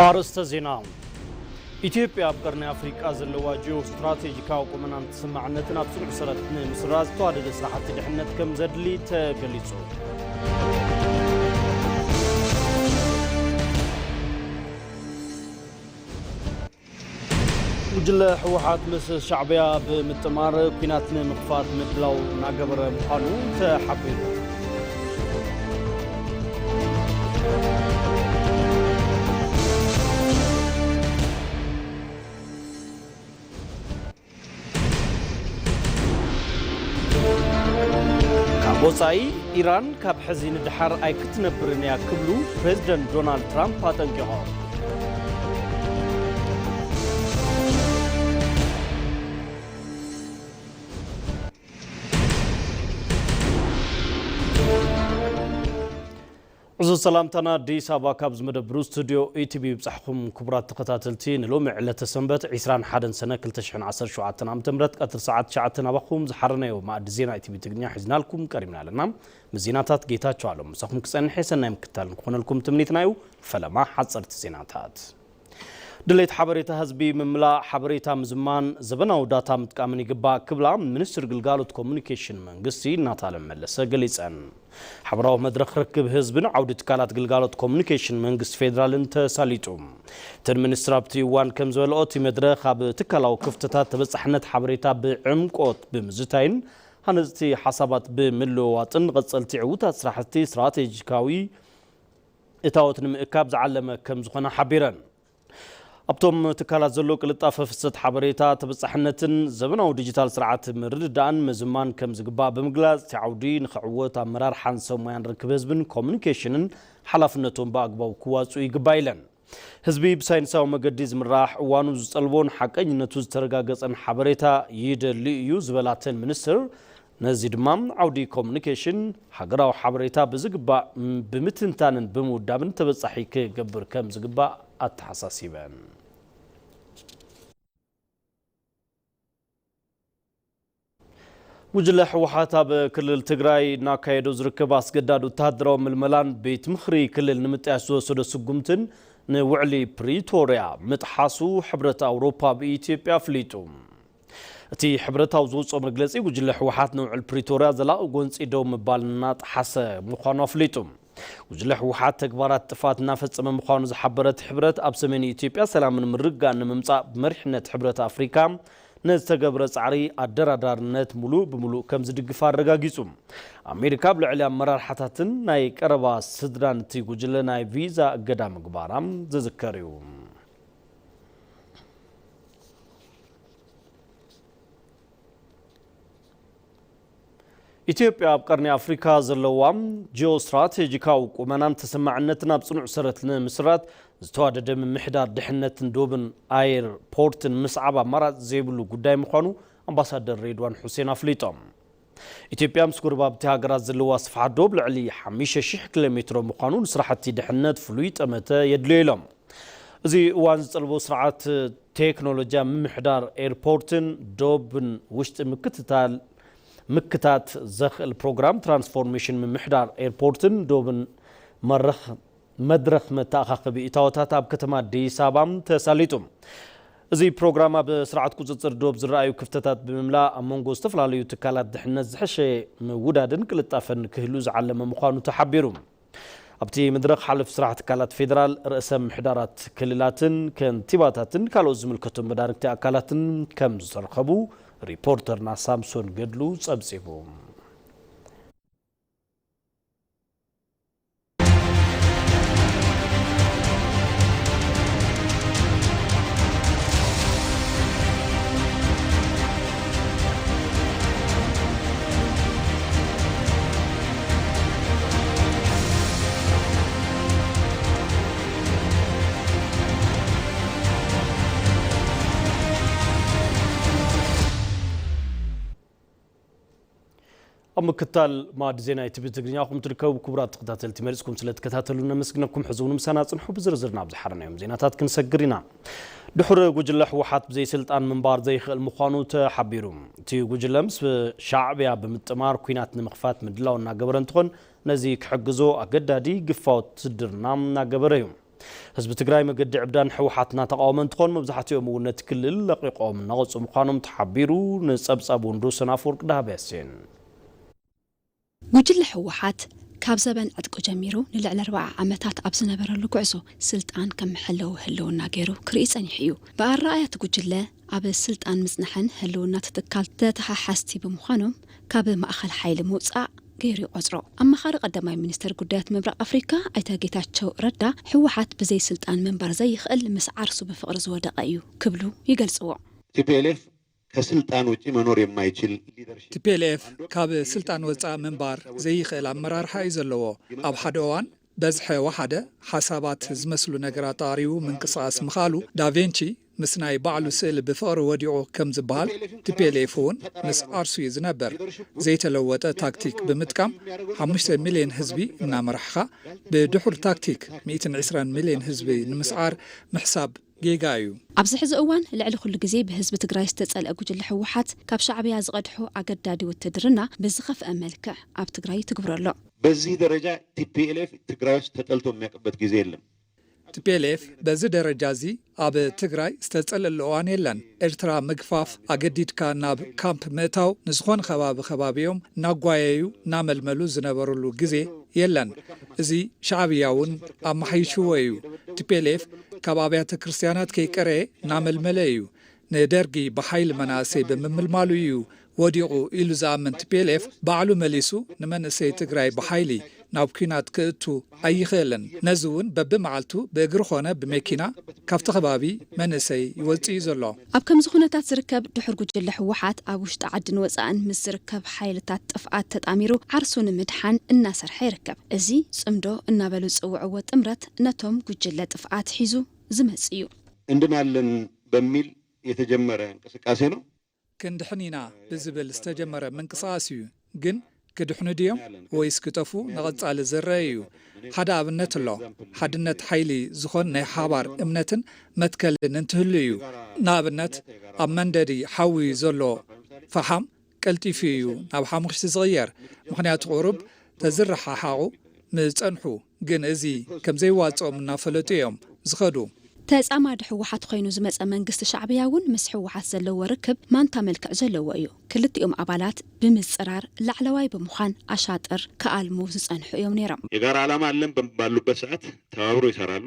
ኣርእስተ ዜና። ኢትዮጵያ ኣብ ቀርኒ ኣፍሪቃ ዘለዋ ጂኦ ስትራቴጂካዊ ቁመናን ተሰማዕነትን ኣብ ጽኑዕ ሰረት ንምስራዝ ዝተዋደደ ስራሕቲ ድሕነት ከም ዘድሊ ተገሊጹ። ጉጅለ ህወሓት ምስ ሻዕብያ ብምጥማር ኲናት ንምኽፋት ምድላው እናገበረ ምዃኑ ተሓቢሩ። ካብ ወጻኢ፣ ኢራን ካብ ሕዚ ንደሓር ኣይክትነብርን እያ ክብሉ ፕሬዝደንት ዶናልድ ትራምፕ ኣጠንቂቖም። ዕዙዝ ሰላምታና ኣዲስ ኣበባ ካብ ዝመደብሩ ስቱድዮ ኢቲቪ ይብጻሕኩም። ክቡራት ተኸታተልቲ፣ ንሎሚ ዕለተ ሰንበት ዕስራን ሓደን ሰነ ክልተ ሽሕን ዓሰርተ ሸውዓተን ዓመተ ምህረት ቀትሪ ሰዓት ትሽዓተ ናባኹም ዝሓረናዮ ማእዲ ዜና ኢቲቪ ትግርኛ ሒዝናልኩም ቀሪብና ኣለና። ምስ ዜናታት ጌታቸው ኣሎም ምሳኹም ክጸንሕ የሰናይ ምክታል ንክኾነልኩም ትምኒትና እዩ። ፈለማ ሓጸርቲ ዜናታት። ድሌት ሓበሬታ ህዝቢ ምምላእ፣ ሓበሬታ ምዝማን፣ ዘበናዊ ዳታ ምጥቃምን ይግባእ ክብላ ሚኒስትር ግልጋሎት ኮሙኒኬሽን መንግስቲ እናታለም መለሰ ገሊጸን። ሓበራዊ መድረኽ ርክብ ህዝብን ዓውዲ ትካላት ግልጋሎት ኮሙኒኬሽን መንግስቲ ፌዴራልን ተሳሊጡ። እተን ሚኒስትር ኣብቲ እዋን ከም ዝበልኦ፣ እቲ መድረኽ ኣብ ትካላዊ ክፍተታት ተበጻሕነት ሓበሬታ ብዕምቆት ብምዝታይን ሃነፅቲ ሓሳባት ብምልውዋጥን ንቐጸልቲ ዕዉታት ስራሕቲ ስትራቴጂካዊ እታወት ንምእካብ ዝዓለመ ከም ዝኾነ ሓቢረን። ኣብቶም ትካላት ዘሎ ቅልጣፈ ፍሰት ሓበሬታ፣ ተበጻሕነትን ዘበናዊ ዲጂታል ስርዓት ምርድዳእን ምዝማን ከም ዝግባእ ብምግላጽ፣ እቲ ዓውዲ ንኽዕወት ኣመራርሓን ሰብ ሞያን ርክብ ህዝብን ኮሙኒኬሽንን ሓላፍነቶም ብኣግባቡ ክዋጽኡ ይግባእ ኢለን። ህዝቢ ብሳይንሳዊ መገዲ ዝምራሕ፣ እዋኑ ዝጠልቦን ሓቀኝነቱ ዝተረጋገጸን ሓበሬታ ይደሊ እዩ ዝበላተን ሚኒስትር፣ ነዚ ድማ ዓውዲ ኮሙኒኬሽን ሃገራዊ ሓበሬታ ብዝግባእ ብምትንታንን ብምውዳብን ተበጻሒ ክገብር ከም ዝግባእ ኣተሓሳሲበን። ጉጅለ ህወሓት ኣብ ክልል ትግራይ እናካየዶ ዝርከብ ኣስገዳድ ወተሃደራዊ ምልመላን ቤት ምኽሪ ክልል ንምጥያሽ ዝወሰዶ ስጉምትን ንውዕሊ ፕሪቶርያ ምጥሓሱ ሕብረት ኣውሮፓ ብኢትዮጵያ ኣፍሊጡ። እቲ ሕብረት ኣብ ዝወፅኦ መግለፂ፣ ጉጅለ ህወሓት ንውዕል ፕሪቶርያ ዘላቒ ጎንፂ ደው ምባል እናጠሓሰ ምዃኑ ኣፍሊጡ። ጉጅለ ህወሓት ተግባራት ጥፋት እናፈፀመ ምዃኑ ዝሓበረ እቲ ሕብረት፣ ኣብ ሰሜን ኢትዮጵያ ሰላምን ምርግጋእን ንምምፃእ ብመሪሕነት ሕብረት ኣፍሪካ ንዝተገብረ ጻዕሪ ኣደራዳርነት ሙሉእ ብሙሉእ ከም ዝድግፍ ኣረጋጊጹ። ኣሜሪካ ኣብ ልዕሊ ኣመራርሓታትን ናይ ቀረባ ስድራን እቲ ጉጅለ ናይ ቪዛ እገዳ ምግባራ ዝዝከር እዩ። ኢትዮጵያ ኣብ ቀርኒ ኣፍሪካ ዘለዋ ጂኦስትራቴጂካዊ ቁመናን ተሰማዕነትን ኣብ ጽኑዕ ሰረት ንምስራት ዝተዋደደ ምምሕዳር ድሕነትን ዶብን ኣየርፖርትን ምስዓብ ኣማራጺ ዘይብሉ ጉዳይ ምዃኑ ኣምባሳደር ሬድዋን ሑሴን ኣፍሊጦም። ኢትዮጵያ ምስ ጎረባብቲ ሃገራት ዘለዋ ስፍሓት ዶብ ልዕሊ ሓሙሽተ ሺሕ ኪሎ ሜትሮ ምዃኑ ንስራሕቲ ድሕነት ፍሉይ ጠመተ የድልዮ ኢሎም። እዚ እዋን ዝጠልቦ ስርዓት ቴክኖሎጂ ምምሕዳር ኤርፖርትን ዶብን ውሽጢ ምክትታል ምክታት ዘኽእል ፕሮግራም ትራንስፎርሜሽን ምምሕዳር ኤርፖርትን ዶብን መረኽ መድረኽ መተኣኻኸቢ እታወታት ኣብ ከተማ ኣዲስ ኣበባ ተሳሊጡ። እዚ ፕሮግራም ኣብ ስርዓት ቁፅፅር ዶብ ዝረኣዩ ክፍተታት ብምምላእ፣ ኣብ መንጎ ዝተፈላለዩ ትካላት ድሕነት ዝሐሸ ምውዳድን ቅልጣፈን ክህሉ ዝዓለመ ምዃኑ ተሓቢሩ። ኣብቲ መድረኽ ሓለፍቲ ስራሕ ትካላት ፌደራል፣ ርእሰ ምምሕዳራት ክልላትን ከንቲባታትን ካልኦት ዝምልከቶም መዳርግቲ ኣካላትን ከም ዝተረኸቡ ሪፖርተርና ሳምሶን ገድሉ ጸብጺቡ። ኣብ ምክታል ማዕዲ ዜና ኢቲቪ ትግርኛ ኹም ትርከቡ። ክቡራት ተኸታተልቲ፣ መሪጽኩም ስለ ትከታተሉ ነመስግነኩም። ሕዚ እውን ምሳና ጽንሑ። ብዝርዝር ናብ ዝሓረናዮም ዜናታት ክንሰግር ኢና። ድሑር ጉጅለ ህወሓት ብዘይ ስልጣን ምንባር ዘይኽእል ምዃኑ ተሓቢሩ። እቲ ጉጅለ ምስ ሻዕብያ ብምጥማር ኲናት ንምኽፋት ምድላው እናገበረ እንትኾን፣ ነዚ ክሕግዞ ኣገዳዲ ግፋ ውትድርና እናገበረ እዩ። ህዝቢ ትግራይ መገዲ ዕብዳን ህወሓት እናተቃወመ እንትኾን፣ መብዛሕትኦም እውን ነቲ ክልል ለቂቆም እናወፁ ምዃኖም ተሓቢሩ። ንፀብፃብ ወንዶሰን ኣፈወርቅ ደሃብ ያሴን። ጉጅለ ህወሓት ካብ ዘበን ዕጥቁ ጀሚሩ ንልዕሊ ኣርባዓ ዓመታት ኣብ ዝነበረሉ ጉዕዞ ስልጣን ከም መሐለዊ ህልውና ገይሩ ክርኢ ጸኒሑ እዩ። ብኣረኣእያ እቲ ጉጅለ ኣብ ስልጣን ምጽናሕን ህልውና እቲ ትካል ተተሓሓዝቲ ብምዃኖም ካብ ማእኸል ሓይሊ ምውጻእ ገይሩ ይቖጽሮ። ኣማኻሪ ቀዳማይ ሚኒስትር ጉዳያት ምብራቕ ኣፍሪካ ኣይተ ጌታቸው ረዳ ህወሓት ብዘይ ስልጣን ምንባር ዘይኽእል ምስ ዓርሱ ብፍቕሪ ዝወደቐ እዩ ክብሉ ይገልጽዎ። ቲፒኤልኤፍ ከስልጣን ውጪ መኖር የማይችል ሊደርሺፕ ቲፒኤልኤፍ ካብ ስልጣን ወፃእ ምንባር ዘይኽእል ኣመራርሓ እዩ ዘለዎ። ኣብ ሓደ እዋን በዝሐ ወሓደ ሓሳባት ዝመስሉ ነገራት ኣቕሪቡ ምንቅስቓስ ምኽኣሉ ዳቬንቺ ምስ ናይ ባዕሉ ስእሊ ብፍቕሪ ወዲቑ ከም ዝበሃል ቲፒኤልኤፍ እውን ምስ ዓርሱ እዩ ዝነብር። ዘይተለወጠ ታክቲክ ብምጥቃም ሓሙሽተ ሚልዮን ህዝቢ እናመራሕኻ ብድሑር ታክቲክ ሚእትን ዕስራን ሚልዮን ህዝቢ ንምስዓር ምሕሳብ ጌጋ እዩ። ኣብዚ ሕዚ እዋን ልዕሊ ኩሉ ግዜ ብህዝቢ ትግራይ ዝተጸልአ ጉጅለ ህወሓት ካብ ሻዕብያ ዝቐድሖ ኣገዳዲ ውትድርና ብዝኸፍአ መልክዕ ኣብ ትግራይ ይትግብሮ ኣሎ። በዚህ ደረጃ ቲፒኤልኤፍ ትግራይ ውስጥ ተጠልቶ የሚያውቅበት ጊዜ የለም። ቲፒኤልኤፍ በዚ ደረጃ እዚ ኣብ ትግራይ ዝተጸለለ እዋን የለን። ኤርትራ ምግፋፍ ኣገዲድካ ናብ ካምፕ ምእታው ንዝኾነ ከባቢ ከባቢኦም እናጓየዩ እናመልመሉ ዝነበሩሉ ግዜ የለን። እዚ ሻዕብያ እውን ኣመሓይሽዎ እዩ። ቲፒኤልኤፍ ካብ ኣብያተ ክርስትያናት ከይቀረየ እናመልመለ እዩ። ንደርጊ ብሓይሊ መናእሰይ ብምምልማሉ እዩ ወዲቑ ኢሉ ዝኣምን ቲፒኤልኤፍ ባዕሉ መሊሱ ንመንእሰይ ትግራይ ብሓይሊ ናብ ኲናት ክእቱ ኣይኽእልን። ነዚ እውን በብመዓልቱ ብእግሪ ኾነ ብመኪና ካብቲ ከባቢ መንእሰይ ይወፅእ እዩ ዘሎ። ኣብ ከምዚ ኩነታት ዝርከብ ድሑር ጉጅለ ህወሓት ኣብ ውሽጢ ዓድን ወፃእን ምስ ዝርከብ ሓይልታት ጥፍኣት ተጣሚሩ ዓርሱ ንምድሓን እናሰርሐ ይርከብ። እዚ ፅምዶ እናበሉ ዝፅውዕዎ ጥምረት ነቶም ጉጅለ ጥፍኣት ሒዙ ዝመፅእ እዩ። እንድናለን በሚል የተጀመረ እንቅስቃሴ ነው። ክንድሕን ኢና ብዝብል ዝተጀመረ ምንቅስቓስ እዩ። ግን ክድሕኑ ድዮም ወይስ ክጠፍኡ ንቐጻሊ ዝረአ እዩ። ሓደ ኣብነት ኣሎ። ሓድነት ሓይሊ ዝኾን ናይ ሓባር እምነትን መትከልን እንትህሉ እዩ። ንኣብነት ኣብ መንደዲ ሓዊ ዘሎ ፈሓም ቀልጢፉ እዩ ናብ ሓሙኽሽቲ ዝቕየር። ምኽንያቱ ቁሩብ ተዝረሓሓቑ ምጸንሑ፣ ግን እዚ ከም ዘይዋጽኦም እናፈለጡ እዮም ዝኸዱ። ተጻማዲ ህወሓት ኾይኑ ዝመጸ መንግስቲ ሻዕብያ እውን ምስ ህወሓት ዘለዎ ርክብ ማንታ መልክዕ ዘለዎ እዩ። ክልቲኦም ኣባላት ብምጽራር ላዕለዋይ ብምዃን ኣሻጥር ክኣልሙ ዝጸንሑ እዮም ነይሮም። የጋራ ዓላማ ኣለን ባሉበት ሰዓት ተባብሮ ይሰራሉ።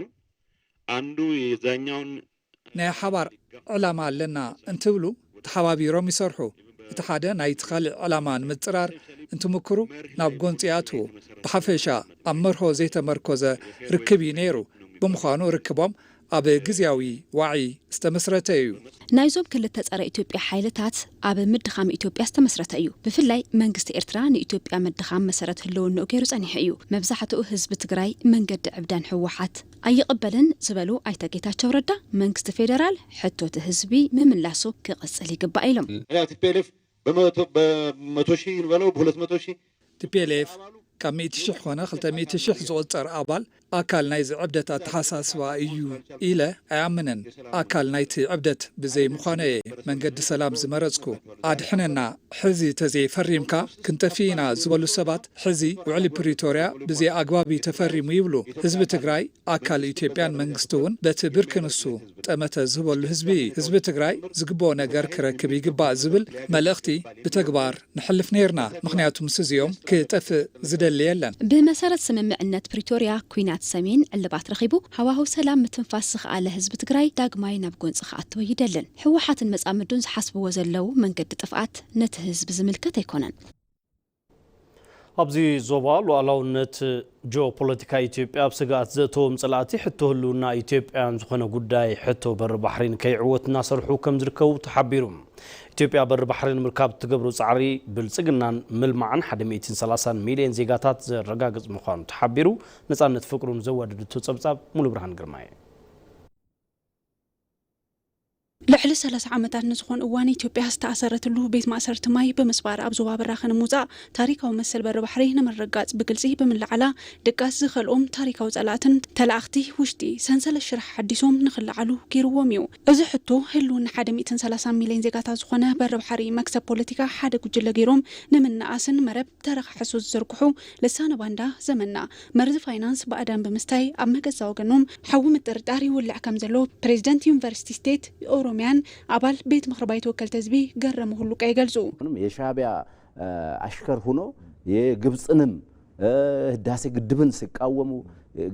አንዱ የዛኛውን ናይ ሓባር ዕላማ ኣለና እንትብሉ ተሓባቢሮም ይሰርሑ። እቲ ሓደ ናይቲ ካልእ ዕላማ ንምጽራር እንትምክሩ ናብ ጎንጺ ይኣትዉ። ብሓፈሻ ኣብ መርሆ ዘይተመርኮዘ ርክብ እዩ ነይሩ። ብምዃኑ ርክቦም ኣብ ግዝያዊ ዋዒ ዝተመስረተ እዩ። ናይዞም ክልተ ጸረ ኢትዮጵያ ሓይልታት ኣብ ምድኻም ኢትዮጵያ ዝተመስረተ እዩ። ብፍላይ መንግስቲ ኤርትራ ንኢትዮጵያ ምድኻም መሰረት ህልውንኡ ገይሩ ጸኒሑ እዩ። መብዛሕትኡ ህዝቢ ትግራይ መንገዲ ዕብዳን ህወሓት ኣይቕበልን ዝበሉ ኣይተ ጌታቸው ረዳ መንግስቲ ፌደራል ሕቶ እቲ ህዝቢ ምምላሱ ክቕጽል ይግባእ ኢሎም። ቲፒኤልኤፍ በመቶ ሺህ ንበለው ብሁለት መቶ ሺህ ቲፒኤልኤፍ ካብ ሚእቲ ሽሕ ኾነ ክልተ ሚእቲ ሽሕ ዝቑጸር ኣባል ኣካል ናይዚ ዕብደት ኣተሓሳስባ እዩ ኢለ ኣይኣምንን። ኣካል ናይቲ ዕብደት ብዘይ ምዃነ እየ መንገዲ ሰላም ዝመረጽኩ። ኣድሕነና ሕዚ ተዘይፈሪምካ ክንጠፍእ ኢና ዝበሉ ሰባት ሕዚ ውዕሊ ፕሪቶርያ ብዘይ ኣግባብ እዩ ተፈሪሙ ይብሉ። ህዝቢ ትግራይ ኣካል ኢትዮጵያን መንግስቲ እውን በቲ ብርኪ ንሱ ጠመተ ዝህበሉ ህዝቢ እዩ። ህዝቢ ትግራይ ዝግብኦ ነገር ክረክብ ይግባእ ዝብል መልእኽቲ ብተግባር ንሕልፍ ነይርና። ምኽንያቱ ምስ እዚኦም ክጠፍእ ዝደሊ የለን። ብመሰረት ስምምዕነት ፕሪቶርያ ኲናት ሰሜን ዕልባት ረኺቡ ሃዋህው ሰላም ምትንፋስ ዝኸኣለ ህዝቢ ትግራይ ዳግማይ ናብ ጎንፂ ክኣትዎ ይደልን። ህወሓትን መፃምዱን ዝሓስብዎ ዘለዉ መንገዲ ጥፍኣት ነቲ ህዝቢ ዝምልከት ኣይኮነን። ኣብዚ ዞባ ሉዓላውነት ጂኦፖለቲካ ኢትዮጵያ ኣብ ስግኣት ዘእተዎም ፀላእቲ ሕቶ ህልውና ኢትዮጵያውያን ዝኾነ ጉዳይ ሕቶ በሪ ባሕሪ ንከይዕወት እናሰርሑ ከም ዝርከቡ ተሓቢሩ። ኢትዮጵያ በሪ ባሕሪ ንምርካብ እትገብሮ ፃዕሪ ብልፅግናን ምልማዕን ሓደ ሚእትን ሰላሳን ሚልዮን ዜጋታት ዘረጋግፅ ምዃኑ ተሓቢሩ። ነፃነት ፍቅሩ ንዘዋደደቶ ፀብፃብ ሙሉብርሃን ግርማይ። ልዕሊ ሰላሳ ዓመታት ንዝኾን እዋን ኢትዮጵያ ዝተኣሰረትሉ ቤት ማእሰርቲ ማይ ብምስባር ኣብ ዞባ በራኸ ንምውጻእ ታሪካዊ መሰል በሪ ባሕሪ ንምርግጋጽ ብግልጺ ብምልዓላ ድቃስ ዝኸልኦም ታሪካዊ ጸላእትን ተላኣኽቲ ውሽጢ ሰንሰለት ሽርሒ ሓዲሶም ንኽለዓሉ ገይርዎም እዩ። እዚ ሕቶ ህልውና ሓደ ሚእትን ሰላሳን ሚልዮን ዜጋታት ዝኾነ በሪ ባሕሪ መክሰብ ፖለቲካ ሓደ ጉጅለ ገይሮም ንምንኣስን መረብ ተረኻሕሶ ዝዘርግሑ ልሳነ ባንዳ ዘመንና መርዚ ፋይናንስ ባዕዳን ብምስታይ ኣብ መገዛ ወገኖም ሓዊ ምጥርጣር ይውልዕ ከም ዘሎ ፕሬዚደንት ዩኒቨርሲቲ ስቴት ኦሮሚያን ኣባል ቤት ምኽሪ ባይቶ ወከልቲ ህዝቢ ገረመ ሁሉቃ ይገልጹ። የሻቢያ ኣሽከር ሁኖ የግብፅንም ህዳሴ ግድብን ሲቃወሙ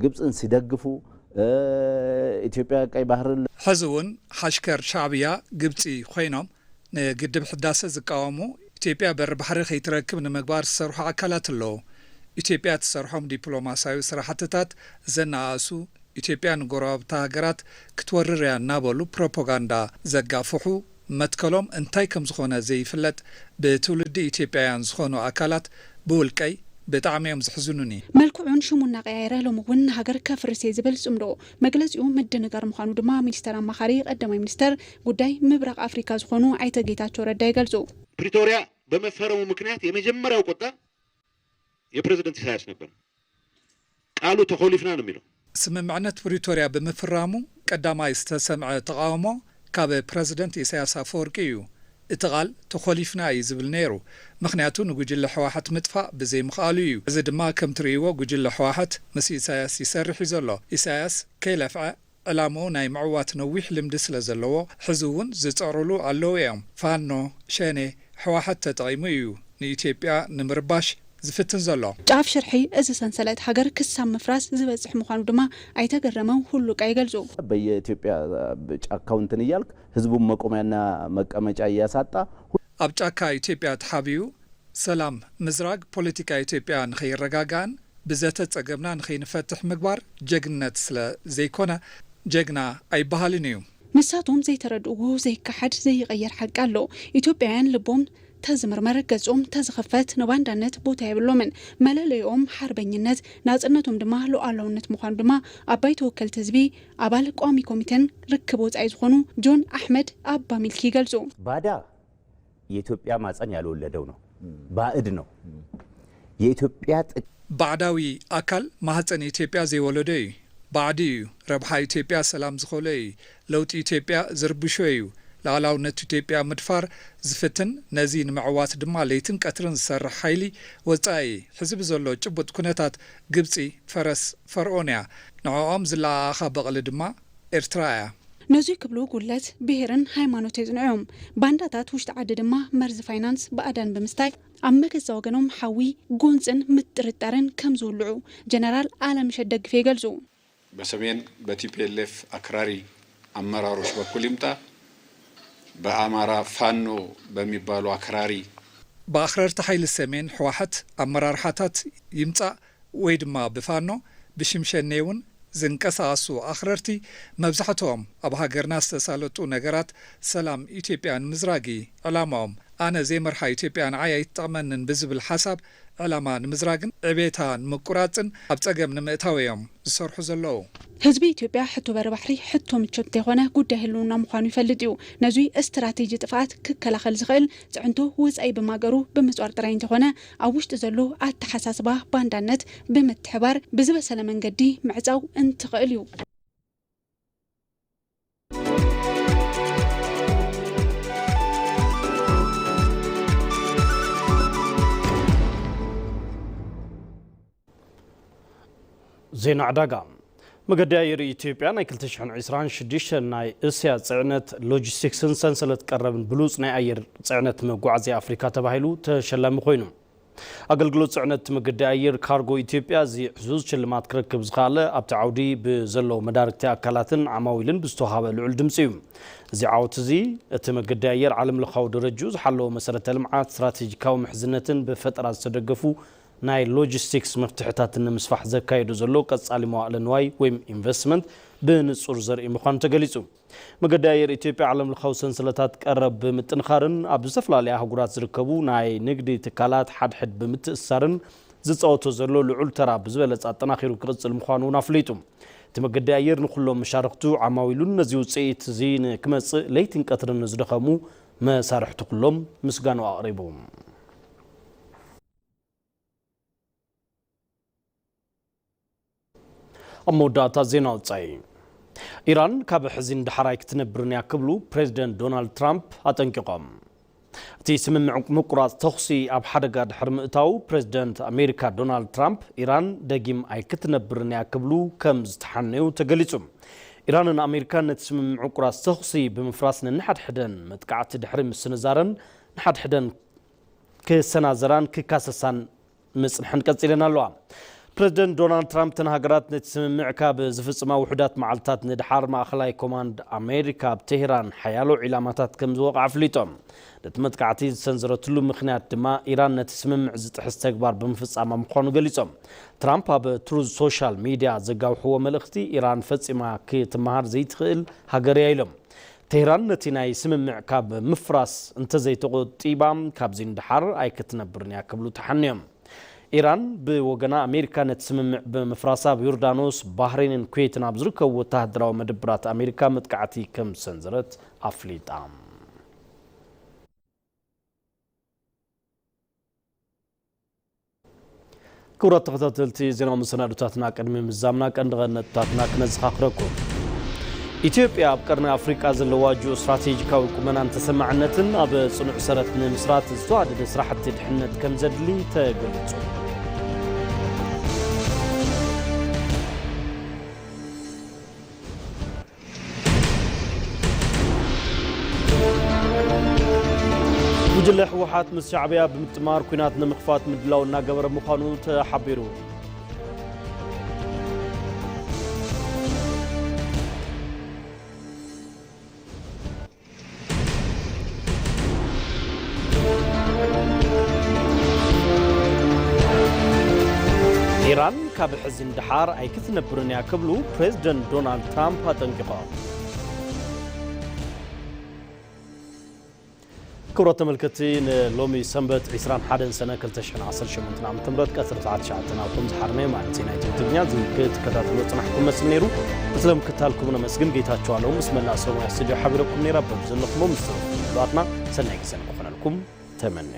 ግብፅን ሲደግፉ ኢትዮጵያ ቀይ ባህርን ሕዚ እውን ሓሽከር ሻዕብያ ግብፂ ኮይኖም ንግድብ ሕዳሰ ዝቃወሙ ኢትዮጵያ በሪ ባሕሪ ከይትረክብ ንምግባር ዝሰርሑ ኣካላት ኣለዉ። ኢትዮጵያ ትሰርሖም ዲፕሎማሲያዊ ስራሕትታት ዘነኣእሱ ኢትዮጵያ ንጎረባብታ ሃገራት ክትወርር እያ እናበሉ ፕሮፓጋንዳ ዘጋፍሑ መትከሎም እንታይ ከምዝኾነ ዘይፍለጥ ብትውልዲ ኢትዮጵያውያን ዝኾኑ ኣካላት ብውልቀይ ብጣዕሚ እዮም ዝሕዝኑኒ። መልክዑን ሽሙ እናቀያየረ ሎም እውን ንሃገር ከፍርስ እየ ዝብል ፅምዶ መግለፂኡ ምድንጋር ምዃኑ ድማ ሚኒስተር ኣማኻሪ ቀዳማይ ሚኒስተር ጉዳይ ምብራቕ ኣፍሪካ ዝኾኑ ኣይተ ጌታቸው ረዳ ይገልፁ። ፕሪቶሪያ በመፈረሙ ምክንያት የመጀመሪያው ቁጣ የፕሬዝደንት ኢሳያስ ነበር። ቃሉ ተኾሊፍና ነው የሚለው። ስምምዕነት ፕሪቶሪያ ብምፍራሙ ቀዳማይ ዝተሰምዐ ተቓውሞ ካብ ፕረዚደንት ኢሳያስ ኣፈወርቂ እዩ። እቲ ቃል ተኾሊፍና እዩ ዝብል ነይሩ። ምኽንያቱ ንጉጅለ ህወሓት ምጥፋእ ብዘይምኽኣሉ እዩ። እዚ ድማ ከም ትርእይዎ ጉጅለ ህወሓት ምስ ኢሳያስ ይሰርሕ እዩ ዘሎ። ኢሳያስ ከይለፍዐ ዕላምኡ ናይ ምዕዋት ነዊሕ ልምዲ ስለ ዘለዎ ሕዚ እውን ዝፅዕሩሉ ኣለዉ እዮም። ፋኖ፣ ሸኔ፣ ህወሓት ተጠቒሙ እዩ ንኢትዮጵያ ንምርባሽ ዝፍትን ዘሎ። ጫፍ ሽርሒ እዚ ሰንሰለት ሃገር ክሳብ ምፍራስ ዝበፅሕ ምዃኑ ድማ ኣይተ ገረመው ሁሉቃ ይገልፁ። በየኢትዮጵያ ጫካው እንትን እያልክ ህዝቡን መቆሚያና መቀመጫ እያሳጣ ኣብ ጫካ ኢትዮጵያ ተሓቢኡ ሰላም ምዝራግ ፖለቲካ ኢትዮጵያ ንኸይረጋጋእን ብዘተ ጸገምና ንኸይንፈትሕ ምግባር ጀግንነት ስለ ዘይኮነ ጀግና ኣይበሃልን እዩ። ንሳቶም ዘይተረድእዎ ዘይከሓድ ዘይቐየር ሓቂ ኣሎ። ኢትዮጵያውያን ልቦም ተዝምርመር ገጾም ተዝኽፈት ንባንዳነት ቦታ የብሎምን። መለለይኦም ሓርበኝነት ናጽነቶም ድማ ሉዓላውነት ምዃኑ ድማ ኣብ ባይቶ ወከልቲ ህዝቢ ኣባል ቋሚ ኮሚቴን ርክብ ወጻኢ ዝኾኑ ጆን ኣሕመድ ኣባ ሚልኪ ይገልጹ። ባዳ የኢትዮጵያ ማፀን ያልወለደው ነው፣ ባእድ ነው። የኢትዮጵያ ጥቅ ባዕዳዊ ኣካል ማህፀን ኢትዮጵያ ዘይወለዶ እዩ። ባዕዲ እዩ። ረብሓ ኢትዮጵያ ሰላም ዝኸሎ እዩ። ለውጢ ኢትዮጵያ ዝርብሾ እዩ። ሉዓላውነት ኢትዮጵያ ምድፋር ዝፍትን ነዚ ንምዕዋት ድማ ለይትን ቀትርን ዝሰርሕ ሓይሊ ወፃኢ እዩ። ሕዚ ብዘሎ ጭቡጥ ኩነታት ግብፂ ፈረስ ፈርኦን እያ። ንዕኦም ዝለኣኣኻ በቕሊ ድማ ኤርትራ እያ። ነዙይ ክብሉ ጉለት ብሄርን ሃይማኖት የጽንዑ እዮም። ባንዳታት ውሽጢ ዓዲ ድማ መርዚ ፋይናንስ ብኣዳን ብምስታይ ኣብ መገዛ ወገኖም ሓዊ ጎንፅን ምጥርጣርን ከም ዝውልዑ ጀነራል ኣለምሸት ደግፌ ይገልፁ። በሰሜን በ ቲ ፒ ኤል ኤፍ አክራሪ አመራሮች በኩል ይምጣ፣ በአማራ ፋኖ በሚባሉ አክራሪ ብኣኽረርቲ ሓይሊ ሰሜን ህወሓት ኣመራርሓታት ይምፃእ ወይ ድማ ብፋኖ ብሽምሸኔ እውን ዝንቀሳቐሱ ኣኽረርቲ መብዛሕትኦም ኣብ ሃገርና ዝተሳለጡ ነገራት ሰላም ኢትዮጵያ ንምዝራግ እዩ ዕላማኦም። ኣነ ዘይመርሓ ኢትዮጵያ ንዓይ ኣይትጠቕመንን ብዝብል ሓሳብ ዕላማ ንምዝራግን ዕቤታ ንምቁራፅን ኣብ ፀገም ንምእታው እዮም ዝሰርሑ ዘለዉ። ህዝቢ ኢትዮጵያ ሕቶ በሪ ባሕሪ ሕቶ ምቾት እንተይኮነ ጉዳይ ህልውና ምዃኑ ይፈልጥ እዩ። ነዙይ ስትራቴጂ ጥፍኣት ክከላኸል ዝኽእል ፅዕንቶ ወፃኢ ብማገሩ ብምፅዋር ጥራይ እንተኾነ ኣብ ውሽጢ ዘሎ ኣተሓሳስባ ባንዳነት ብምትሕባር ብዝበሰለ መንገዲ ምዕፃው እንትኽእል እዩ። ዜና ዕዳጋ። መገዲ ኣየር ኢትዮጵያ ናይ ክልተ ሽሕን ዕስራን ሽዱሽተን ናይ እስያ ጽዕነት ሎጂስቲክስን ሰንሰለት ቀረብን ብሉጽ ናይ ኣየር ጽዕነት መጓዓዝያ ኣፍሪካ ተባሂሉ ተሸላሚ ኮይኑ። ኣገልግሎት ጽዕነት መገዲ ኣየር ካርጎ ኢትዮጵያ እዚ ዕዙዝ ሽልማት ክረክብ ዝኸኣለ ኣብቲ ዓውዲ ብዘለዉ መዳርግቲ ኣካላትን ዓማዊልን ብዝተዋሃበ ልዑል ድምፂ እዩ። እዚ ዓወት እዚ እቲ መገዲ ኣየር ዓለም ለኻዊ ደረጅኡ ዝሓለወ መሰረተ ልምዓት፣ ስትራቴጂካዊ ምሕዝነትን ብፈጠራ ዝተደገፉ ናይ ሎጂስቲክስ መፍትሕታት ንምስፋሕ ዘካየዶ ዘሎ ቀጻሊ መዋእለ ንዋይ ወይም ኢንቨስትመንት ብንጹር ዘርኢ ምዃኑ ተገሊጹ። መገዲ ኣየር ኢትዮጵያ ዓለም ለኻዊ ሰንሰለታት ቀረብ ብምጥንኻርን ኣብ ዝተፈላለያ ኣህጉራት ዝርከቡ ናይ ንግዲ ትካላት ሓድሕድ ብምትእስሳርን ዝፃወቶ ዘሎ ልዑል ተራ ብዝበለፀ ኣጠናኺሩ ክቕፅል ምዃኑ እውን ኣፍሊጡ። እቲ መገዲ ኣየር ንኹሎም መሻርኽቱ ዓማዊሉን ነዚ ውፅኢት እዚ ንክመፅእ ለይትን ቀትርን ንዝደኸሙ መሳርሕቱ ኩሎም ምስጋኑ ኣቕሪቡ። ኣብ መወዳእታ ዜና ወጻኢ። ኢራን ካብ ሕዚ ንደሓር ኣይክትነብርን እያ ክብሉ ፕሬዚደንት ዶናልድ ትራምፕ ኣጠንቂቖም። እቲ ስምምዕ ምቁራጽ ተኹሲ ኣብ ሓደጋ ድሕሪ ምእታዉ፣ ፕሬዚደንት ኣሜሪካ ዶናልድ ትራምፕ፣ ኢራን ደጊም ኣይክትነብርን እያ ክብሉ ከም ዝተሓነዩ ተገሊጹ። ኢራንን ኣሜሪካን ነቲ ስምምዕ ምቁራጽ ተኹሲ ብምፍራስ፣ ነንሓድሕደን መጥቃዕቲ ድሕሪ ምስንዛረን፣ ንሓድሕደን ክሰናዘራን ክካሰሳን ምጽንሐን ቀጺለን ኣለዋ። ፕሬዚደንት ዶናልድ ትራምፕ፣ እተን ሃገራት ነቲ ስምምዕ ካብ ዝፍጽማ ውሑዳት መዓልታት ንድሓር፣ ማእኸላይ ኮማንድ ኣሜሪካ ኣብ ቴህራን ሓያሎ ዒላማታት ከም ዝወቕዓ ኣፍሊጦም። ነቲ መጥቃዕቲ ዝሰንዘረትሉ ምኽንያት ድማ፣ ኢራን ነቲ ስምምዕ ዝጥሕስ ተግባር ብምፍጻማ ምዃኑ ገሊጾም። ትራምፕ ኣብ ትሩዝ ሶሻል ሚድያ ዘጋውሕዎ መልእኽቲ፣ ኢራን ፈጺማ ክትመሃር ዘይትኽእል ሃገር እያ ኢሎም። ቴህራን ነቲ ናይ ስምምዕ ካብ ምፍራስ እንተዘይተቖጢባ፣ ካብዚ ንደሓር ኣይክትነብርን እያ ክብሉ ተሓንዮም። ኢራን ብወገና፣ ኣሜሪካ ነቲ ስምምዕ ብምፍራሳ፣ ኣብ ዮርዳኖስ፣ ባህሬንን ኩዌትን ኣብ ዝርከቡ ወተሃደራዊ መደብራት ኣሜሪካ መጥቃዕቲ ከም ዝሰንዘረት ኣፍሊጣ። ክቡራት ተኸታተልቲ፣ ዜናዊ መሰናዶታትና ቅድሚ ምዛምና፣ ቀንዲ ቀንዲ ነጥብታትና ክነዘኻኽረኩም። ኢትዮጵያ ኣብ ቀርኒ ኣፍሪቃ ዘለዋ ጂኦስትራቴጂካዊ ቁመናን ተሰማዕነትን ኣብ ጽኑዕ ሰረት ንምስራት ዝተዋደደ ስራሕቲ ድሕነት ከም ዘድሊ ተገሊጹ። ጉጅለ ህወሓት ምስ ሻዕብያ ብምጥማር ኲናት ንምኽፋት ምድላው እናገበረ ምዃኑ ተሓቢሩ። ኢራን ካብ ሕዚ ንደሓር ኣይክትነብርን እያ ክብሉ ፕሬዚደንት ዶናልድ ትራምፕ ኣጠንቂቖም። ክቡራት ተመልከትቲ፣ ንሎሚ ሰንበት ዕስራን ሓደን ሰነ ክልተ ሽሕን ዓሰርተ ሸሞንተን ዓመተ ምህረት ቀትሪ ሰዓት ትሽዓተ ናብኩም ዝሓርናዮ ማለት ዜና ኢትዮ ትግርኛ እዚ ክትከታተሉ ጽናሕኩም መስል ነይሩ። ብስለ ምክትታልኩም ነመስግን። ጌታቸው ኣለሙ ምስ መላእ ሰብ ሞያ ስቱድዮ ሓቢረኩም ነይራ። በብዘለኹሞ ምስ ተረፉ ምሉኣትና ሰናይ ግዜ ንክኾነልኩም ተመነ።